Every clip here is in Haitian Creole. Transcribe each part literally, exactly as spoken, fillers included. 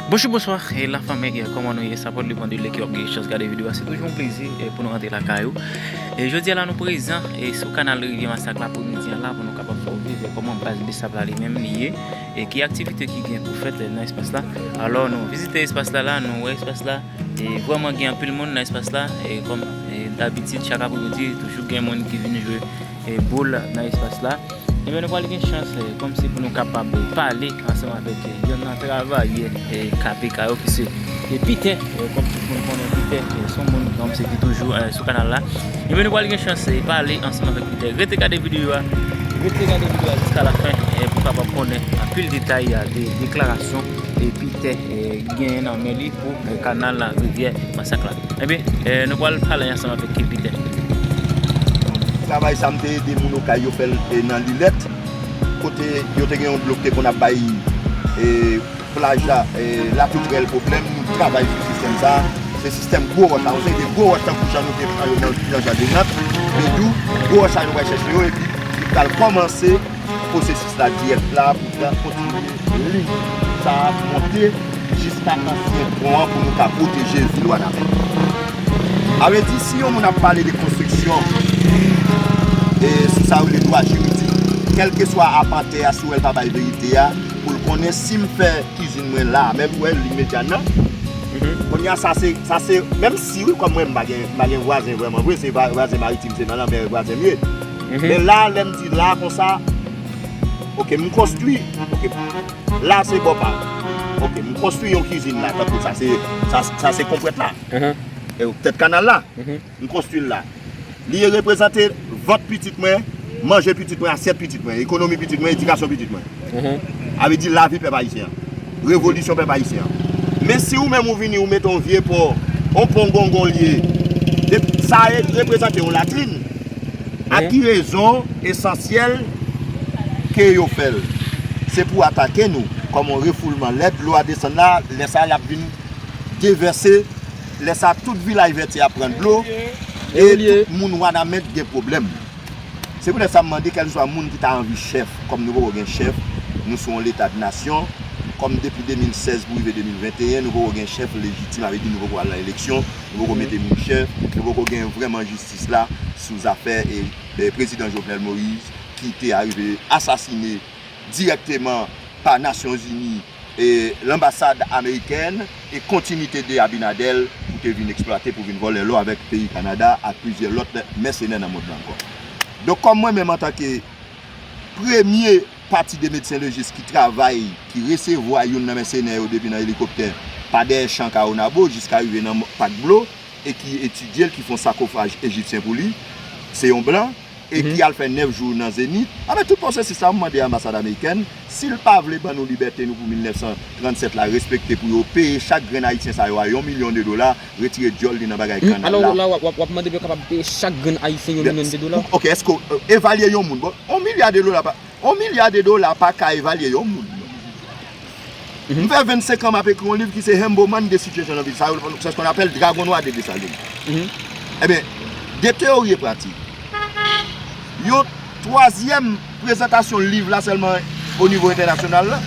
Bonjou, bonswa, e lafanmi, e kòman nou ye? Sa pòt li pran de lè ke w ap gen chans gade videyo a. Se toujou yon plezi, e, pou nou rantre lakay ou. E jodi a la, nou prezan, e, sou kanal Rivyè Masak la, aprèmidi an la, pou nou kapab fè w viv, e, kòman baz Besap la li menm li ye, e ki aktivite ki gen pou fèt, e, nan espas la. Alò, nou vizite espas la, la, nou wè espas la, e vrèman gen anpil moun nan espas la, e kòm, e, dabitid, chak aprèmidi, toujou gen moun ki vin jwe, e, boul nan espas la. Ebyen, nou pral gen chans, eh, kòmsi pou nou kapab, eh, pale ansanm avèk, eh, yonn nan travayè, eh, K P K yo, ki se, eh, Peter, eh, kòm tout moun konnen Peter, eh, se yon moun kòmsi ki toujou, eh, sou kanal la. Ebyen, nou pral gen chans, eh, pale ansanm avèk Peter. Rete gade videyo a. Rete gade videyo a jiska lafen, eh, pou w kapab konnen anpil detay, eh, de deklarasyon, eh, Peter, eh, genyen nan men li pou, eh, kanal la, Rivyè Masak la. Ebyen, eh, nou pral pale ansanm avèk Peter. Travay sa m te ede moun Okay yo fè l, eh, nan Lilèt, kote yo te gen yon dlo ki te konn ap bay, eh, plaj la, eh, Latoutrèl pwoblèm, nou travay sou sistèm sa. Se sistèm gwo wòch la, yon seri de gwo wòch tankou jan nou te pran yo nan, nan Jan de Nant, men tou, gwo wòch la nou pral chèche yo, epi li pral kòmanse pwosesis la dirèk la pou pral kontinye liy sa a monte jiska ansyen pon an pou nou ka pwoteje vil Wanament. A vle di, si yon moun ap pale de konstriksyon, e sou sa yo rele dwa jiridik, kèlkeswa apantè a, si w wè l pa bay verite a, pou l konnen si m fè kizin mwen la, menm wè l imedya nan. Kounye a, sa se, sa se, menm si, wi, kòm mwen, m pa gen, m pa gen vwazen vrèman vre, se va- vwazen maritim, se nan lanmè vwazen m ye. Men la, lè m di la, konsa, oke, m konstwi, oke, la, se bò pa m. Oke, m konstwi yon kizin la, tankou sa, se, sa, sa se konpwèt la. E, tèt kanal la, m konstwi l la. Li reprezante vant pitit mwen, manje pitit mwen, asyèt pitit mwen, ekonomi pitit mwen, edikasyon pitit mwen. A vle di lavi pèp ayisyen an. Revolisyon pèp ayisyen an. Men si ou menm ou vini, ou mete yon vye pon, yon pon gongon l ye, de- sa e- reprezante yon latrin. A ki rezon esansyèl ke yo fè l? Se pou atake nou, kòm yon refoulman. Lè dlo a desann la, lè sa a l ap vin devèse, lè sa a tout vilaj Vètyè ap pran dlo, e tout moun Wanament gen pwoblèm. Se poutèt sa m mande kèlkeswa moun ki ta anvi chèf, kòm nou poko gen chèf, nou se yon leta de nasyon, kòm depi de mil sèz pou rive de mil venteyen, nou poko gen chèf lejitim, sa vle di nou poko al nan eleksyon, nou poko mete moun chèf, nou poko gen vrèman jistis la sou zafè e, e prezidan Jovenel Moïse ki te arive asasine dirèkteman pa Nasyonzini e lanbasad amerikèn e kontinite de Abinader pou te vin eksplwate, pou vin vòlè lò avèk peyi Kanada ak plizyè lòt mèsenè nan mond lan ankò. Donk, kòm mwen menm antanke premye pati de medsen lejis ki travay, ki resevwa youn nan mèsenè yo depi nan elikoptè pa dèyè chan Kawonabo jiska rive nan Pak Blo, e ki etidye l, ki fè yon sakofaj ejipsyen pou li, se yon blan, e ki al fè nèf jou nan Zenith. Avèk tout pwosesis la, m mande anbasad amerikèn, si l pa vle ban nou libète nou pou mil nèf san trannsèt la respekte, pou yo peye chak grenn ayisyen sa yo a yon milyon de dola, retire dyòl li nan bagay kanal la. Alò, la, w ap, w ap, w ap mande pou yo kapab peye chak grenn ayisyen yon milyon de dola? Oke, èske, euh, evalye yon moun? Bon, yon milya de dola pa, yon milya de dola pa ka evalye yon moun. M fè vennsenk an m ap ekri yon liv ki se Humble Man, The Situation of East Side, c'est ce qu'on appelle Dragon Noir de Dessalines. Ebyen, de teyori e pratik. Yon twazyèm prezantasyon liv la sèlman o nivo entènasyonal la.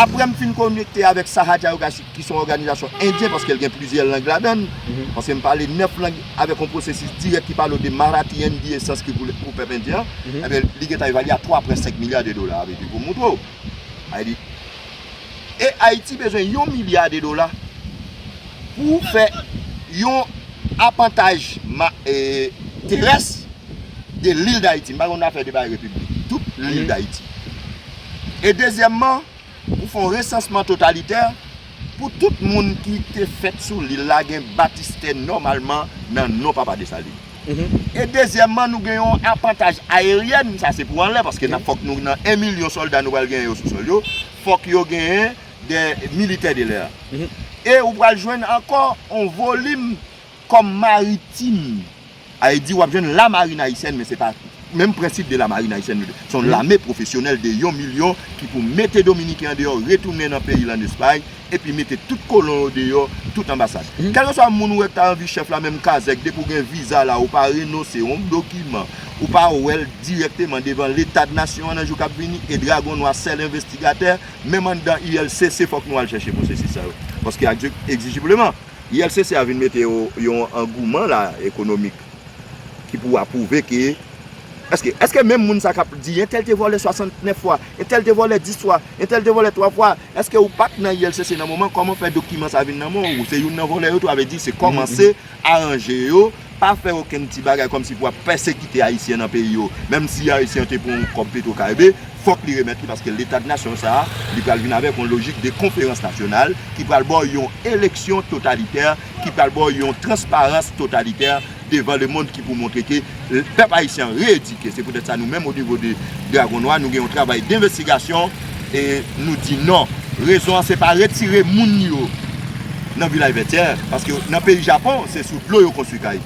Apre m fin konekte avèk Sahaja Yoga, ki se yon òganizasyon endyen, paske l gen plizyè lang ladan l, paske m pale nèf lang avèk yon pwosesis dirèk ki pale de Marathi, Hindi e Sanskrit pou, pou pèp endyen an, ebyen, li gentan evalye a twa pwen senk milya de dola, avèk pou moutre w. Ayiti. E Ayiti bezwen yon milya de dola pou fè yon apantaj ma- e, terès de lil Dayiti. M pa konn afè de bay repiblik. Tout lil Dayiti. E dezyèmman, pou fè yon resansman totalitè pou tout moun ki te fèt sou lil la gen batistè nòmalman nan non Papa Desalin. E dezyèmman, nou gen yon apantaj aeryèn, sa se pou anlè, paske n ap fòk nou nan en milyon sòlda nou pral genyen yo sou sòl yo, fòk yo genyen de militè de lè. E ou pral jwenn ankò yon volim kòm maritim. A vle di, w ap jwenn lamarin ayisyèn, men se pa Menm prensip de la marine haïtienne, se yon lame pwofesyonèl de yon milyon ki pou mete Dominiken andeyò, retounen nan peyi l an Espay, epi mete tout kolon yo deyò, tout anbasad. Kèlkeswa moun ou wè k ta anvi chèf la, menm Kazèk, depi w gen viza la, ou pa renonse yon dokiman, ou pa wè l dirèkteman devan leta d nasyon an nan jou k ap vini, e Dragon Nwa sèl envestigatè, menm anndan I L C C, fòk nou al chèche pwosesis sa yo. Paske egzijibleman, I L C C a vin mete yo, yon angouman la ekonomik ki pou apwouve ke, èske, èske menm moun sa k ap di entèl te vòlè swasantnèf fwa, entèl te vòlè dis fwa, entèl te vòlè twa fwa, èske ou pa t nan I L C C nan moman, kòman fè dokiman sa vin nan men w? Ou se youn nan vòlè yo tou, sa vle di se kòmanse aranje yo, pa fè okenn ti bagay kòmsi pou ap pèsekite Ayisyen nan peyi yo. Menm si Ayisyen an te pran yon kòb Petro Caribe, fòk li remèt li, paske leta d nasyon sa a, li pral vin avèk yon lojik de konferans nasyonal ki pral ba w yon eleksyon totalitè, ki pral ba w yon transparans totalitè devan lemonn ki pou montre ke pèp ayisyen an reyedike. Se poutèt sa nou menm o nivo de Dragon Nwa, nou gen yon travay denvestigasyon e nou di non. Rezon an se pa retire moun yo nan Vilaj Vètyè, paske nan peyi Japon, se sou dlo yo konstwi kay.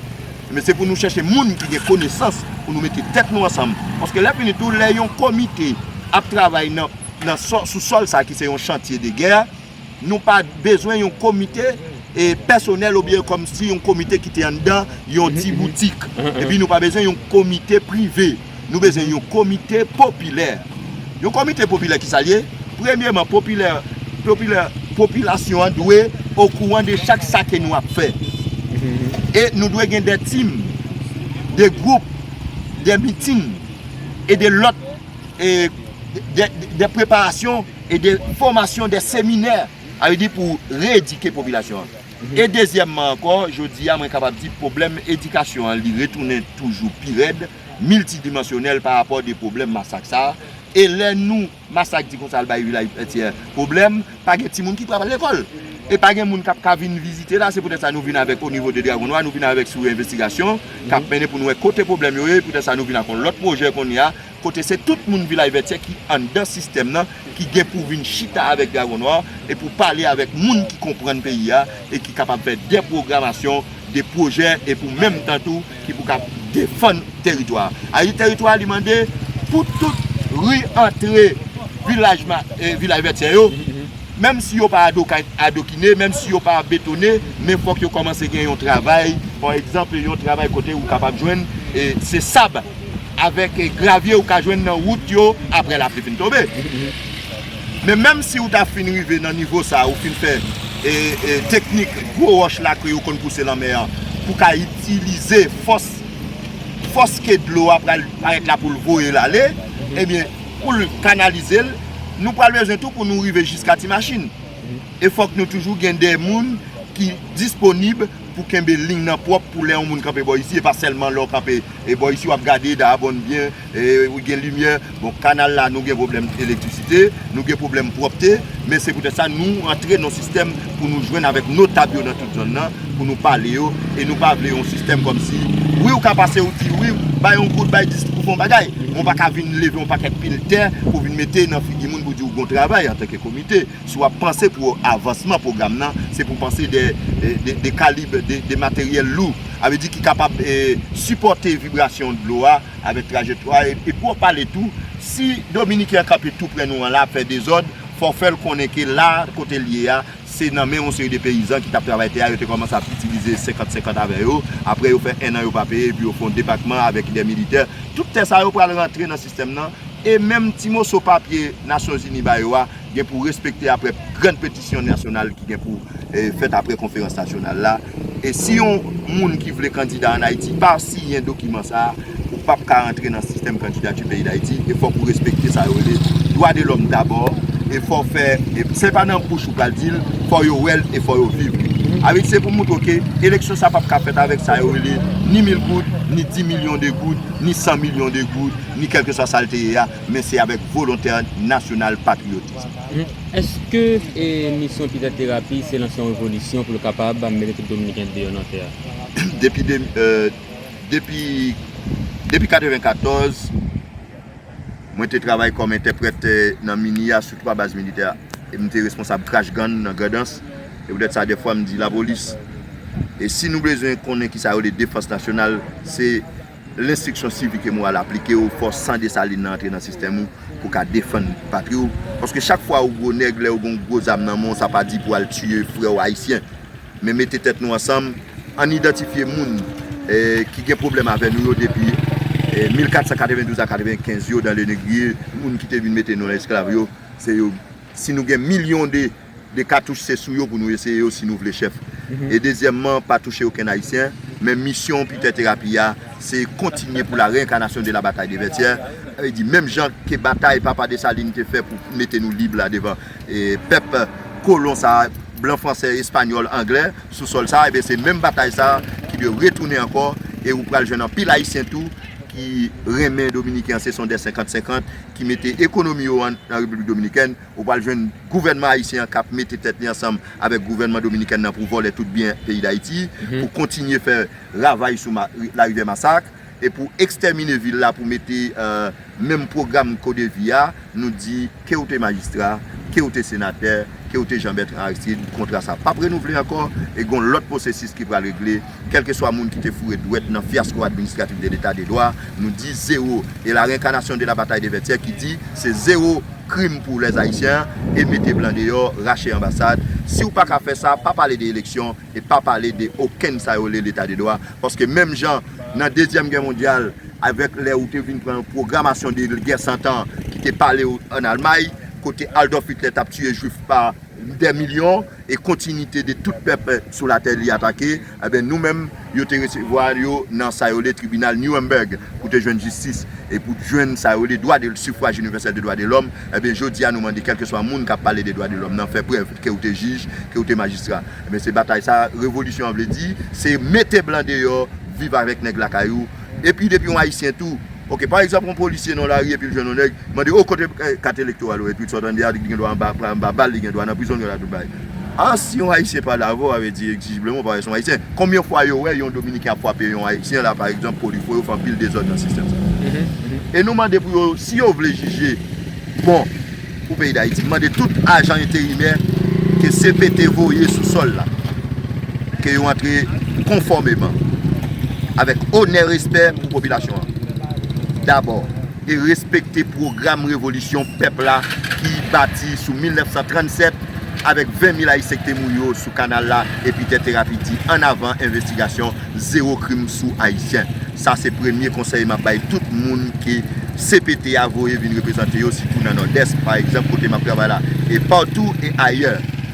Men se pou nou chèche moun ki gen konesans pou nou mete tèt nou ansanm. Paske lè fini tou, lè yon komite ap travay nan, nan sou sòl sa ki se yon chantye de gè, nou pa bezwen yon komite e pèsonèl oubyen kòmsi yon komite ki te anndan yon ti boutik. Epi nou pa bezwen yon komite prive. Nou bezwen yon komite popilè. Yon komite popilè ki sa l ye? Premyeman, popilè, popilè, popilasyon an dwe okouran de chak sa ke nou ap fè. E nou dwe gen de tim, de gwoup, de mitin e de lòt, e de, de, de preparasyon e de fòmasyon, de seminè, sa vle di pou reyedike popilasyon an. E dezyèmman ankò, jodi a, mwen kapab di pwoblèm edikasyon an, li retounen toujou pi rèd, miltidimansyonèl pa rapò de pwoblèm masak sa a. E lè nou, masak di konsa, al bay Vilaj Vètyè pwoblèm, pa gen timoun ki pral lekòl. E pa gen moun k ap ka vin vizite la, se poutèt sa nou vin avèk o nivo de Dragon Nwa, nou vin avèk sou envestigasyon k ap mennen pou nou wè kote pwoblèm yo ye, poutèt sa nou vin ak yon lòt pwojè kounye a, kote se tout moun Vilaj Vètyè ki anndan sistèm nan, ki gen pou vin chita avèk Dragon Nwa e pou pale avèk moun ki konprann peyi a e ki kapab fè de pwogramasyon, de pwojè e pou menm tan tou ki pou ka defann teritwa a. Sa vle di teritwa a li mande pou tout ri antre vilaj ma-, e, Vilaj Vètyè yo, menm si yo pa adoka-, adokine, menm si yo pa betone, men fòk yo kòmanse gen yon travay, pa egzanp, yon travay kote ou kapab jwenn, e, se sab avèk, e, gravye ou ka jwenn nan wout yo apre lapli fin tonbe. Men menm si ou ta fin rive nan nivo sa, ou fin fè, e, e, teknik gwo wòch lakri ou konn pouse lanmè an, pou ka itilize fòs, fòs ke dlo a pral parèt la pou l voye l ale, ebyen, pou l kanalize l, nou pral bezwen tou pou nou rive jiska ti machin. E fòk nou toujou gen de moun ki disponib pou kenbe liy nan pwòp pou lè yon moun kanpe bò isi, e pa sèlman lè w kanpe, e, bò isi w ap gade, dabòn byen, e, ou gen limyè. Bon, kanal la, nou gen pwoblèm elektrisite, nou gen pwoblèm pwòpte, men se poutèt sa nou antre nan yon sistèm pou nou jwenn avèk notab yo nan tout zòn nan, pou nou pale yo, e nou pa vle yon sistèm kòmsi, wi, ou ka pase, ou di, wi, bay yon goud, bay dis pou fè yon bagay, men w pa ka vin leve yon pakèt pil tè pou vin mete nan figi moun pou di w gon travay antanke komite. Si w ap panse pou avansman pwogram nan, se pou panse de, de, de kalib, de, de materyèl lou, sa vle di ki kapab, e, sipòte vibrasyon dlo a avèk trajektwa. E, e pou w pale tou, si Dominiken an kanpe tou prè nou an la ap fè dezòd, fò w fè l konnen ke la, kote l ye a, se nan men yon seri de peyizan ki t ap travay tè a, yo te kòmanse ap itilize senkant senkant avè yo. Apre, yo fè ennan yo pa peye, epi yo fè yon debakman avèk de militè. Tout tè sa yo pral rantre nan sistèm nan, e menm ti moso papye Nasyonzini ba yo a, gen pou respekte apre grann petisyon nasyonal ki gen pou, e, fèt apre konferans nasyonal la. E si yon moun ki vle kandida ann Ayiti pa siyen dokiman sa a, ou p ap ka rantre nan sistèm kandidati peyi Dayiti. E fòk ou respekte sa yo rele dwa de lòm dabò. E fò w fè, e se pa nan bouch ou pral di l, fò yo wè l e fò yo viv li. Avèk se pou montre w ke eleksyon sa p ap ka fèt avèk sa yo rele ni mil goud, ni di milyon de goud, ni san milyon de goud, ni kèlkeswa sa l te ye a, men se avèk volonte nasyonal patriyotis. Èske, e, misyon Pita Terapi se lanse yon revolisyon pou l kapab mete tout Dominiken deyò nan tè a? Depi de, e, depi, depi katrevenkatòz, mwen te travay kòm entèprèt, e, nan mini a sou twa baz militè. E m te responsab crash gun nan Grandans. E poutèt sa, dèfwa, m di lapolis. E si nou bezwen konnen kisa yo rele defans nasyonal, se Lenstriksyon sivik e moral aplike w, fò san Desalin nan antre nan sistèm ou pou w ka defann patri w. Paske chak fwa ou gwo nèg, lè ou gen yon gwo zam nan men w, sa pa di pou w al tiye frè w ayisyen. Men mete tèt nou ansanm, ann idantifye moun, eh, ki gen pwoblèm avè nou yo depi, eh, mil kat san katrevendouz a katrevenkenz yo, dans le négrier, moun ki te vin mete nou nan esklav yo, se yo. Si nou gen milyon de de katouch, se sou yo pou nou eseye yo si nou vle chèf. E dezyèmman, pa touche okenn Ayisyen, men misyon Peter Terapi a, se kontinye pour la réincarnation de la bataille de Vertières. Sa vle di, menm jan ke batay Papa Desalin te fè pou mete nou lib la devan, e, pèp kolon sa, blan, fransè, espanyòl, anglè, sou sòl sa, ebyen, se menm batay sa ki dwe retounen ankò, e ou pral jwenn anpil Ayisyen tou ki renmen Dominiken an, se son de senkant senkant, ki mete ekonomi yo an, nan Repiblik Dominikèn, ou pral jwenn gouvènman ayisyen an k ap mete tèt li ansanm avèk gouvènman dominiken nan pou vòlè tout byen peyi Dayiti, pou kontinye fè ravaj sou ma-, larivyè Masak, e pou ekstèmine vil la, pou mete, eh, menm pwogram Kodevi a, nou di, ke w te majistra, ke w te senatè, ke w te Jean Bertrand Aristide, kontra sa p ap renouvle ankò, e gon lòt pwosesis ki pral regle, kèlkeswa moun ki te foure dwèt nan fyasko administratif de leta de dwa, nou di zewo, e la réincarnation de la bataille de Vertières ki di, se zewo krim pou lèzayisyen, e mete blan deyò, rache anbasad. Si w pa ka fè sa, pa pale de eleksyon, e pa pale de okenn sa yo rele leta de dwa, paske menm jan nan dezyèm gè mondyal, avèk lè ou te vin pran pwogramasyon de gè san tan ki te pale w ann Almay, kote Adolf Hitler t ap tiye jwif pa dè milyon, e kontinite de tout pèp, eh, sou latè li atake, ebyen, nou menm, yo te resevwa yo nan sa yo rele tribinal Nuremberg pou te jwenn jistis e pou jwenn sa yo rele dwa de, sifwaj inivèsèl de dwa de lòm. Ebyen, jodi a, nou mande kèlkeswa moun k ap pale de dwa de lòm nan fè prèv ke ou te jij, ke ou te majistra. Ebyen, se batay sa, revolisyon an vle di, se mete blan deyò, viv avèk nèg lakay ou. Epi depi yon Ayisyen tou, oke, pa egzanp, yon polisye nan lari epi l jwenn yon nèg, mande, "O, kote, eh, kat elektoral ou?" Epi l sot andedan, li gen dwa anba, anba bal, li gen dwa nan prizon, li gen dwa tout bagay. A, si yon Ayisyen pale avè w, sa vle di egzijibleman w pa wè se yon Ayisyen. Konbyen fwa yo wè yon Dominiken ap frape yon Ayisyen la, pa egzanp, poli fò yo fè anpil dezòd nan sistèm sa? E nou mande pou yo, si yo vle jije, bon, pou peyi Dayiti, mande tout ajan enterimè ke C P T voye sou sòl la, ke yo antre konfòmeman, avèk onè, respè pou popilasyon an. Dabò, e respekte pwogram revolisyon pèp la ki bati sou mil nèf san trannsèt avèk ven mil Ayisyen ki te mouri yo sou kanal la, epi Peter Terapi di, ann avan envestigasyon, zewo krim sou Ayisyen. Sa se premye konsèy m ap bay tout moun ke C P T a voye vin reprezante yo, sitou nan Nòdès, pa egzanp, kote m ap travay la, e patou e ayè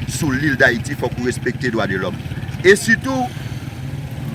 sou lil Dayiti, fòk ou respekte dwa de lòm. E sitou,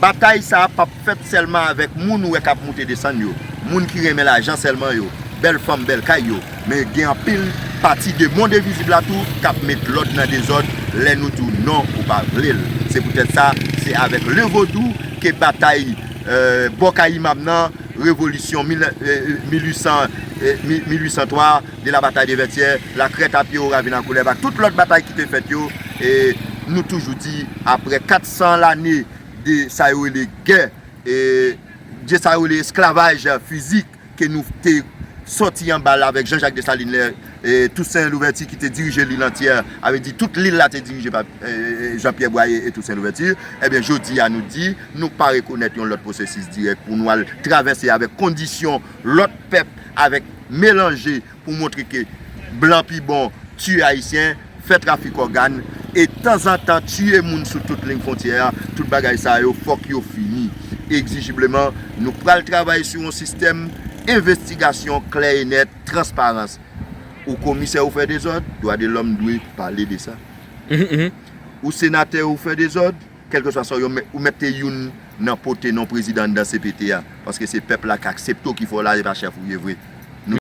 batay sa a p ap fèt sèlman avèk moun ou wè k ap moute desann yo, moun ki renmen lajan sèlman yo, bèl fanm, bèl kay yo, men gen anpil pati de mond envizib la tou k ap met lòd nan dezòd lè nou di w non, ou pa vle l. Se poutèt sa, se avèk le vodou ke batay, eh, bò kay imam nan, revolisyon mil, eh, mil uit san, eh, mil, mil uit san twa, de la bataille de Vertières, la crête à pied au ravin à coulève, ak tout lòt batay ki te fèt yo, e nou toujou di, aprè kat san lane de sa yo rele gè, e de sa yo rele esklavaj fizik ke nou te sòti anba l avèk Jean-Jacques Dessalines lè, e Toussaint Louverture ki te dirije lil antyè, sa vle di tout lil la te dirije pa, e, Jean-Pierre Boyer e Toussaint Louverture, ebyen, jodi a nou di, nou pa rekonèt yon lòt pwosesis dirèk pou nou al travèse avèk kondisyon lòt pèp, avèk melanje pou montre ke blan pi bon, tiye Ayisyen, fè trafik ògàn, e tanzantan tiye moun sou tout liy fwontyè a, tout bagay sa yo, fòk yo fini. Egzijibleman, nou pral travay sou yon sistèm envestigasyon klè e nèt, transparans. Ou komisè, ou fè dezòd, dwa de lòm dwe pale de sa. Ou senatè, ou fè dezòd, kèlkeswa sa yo, ou mèt te youn nan pote non prezidan anndan C P T a, paske se pèp la k aksepte w ki fè w la, e pa chèf ou ye vre.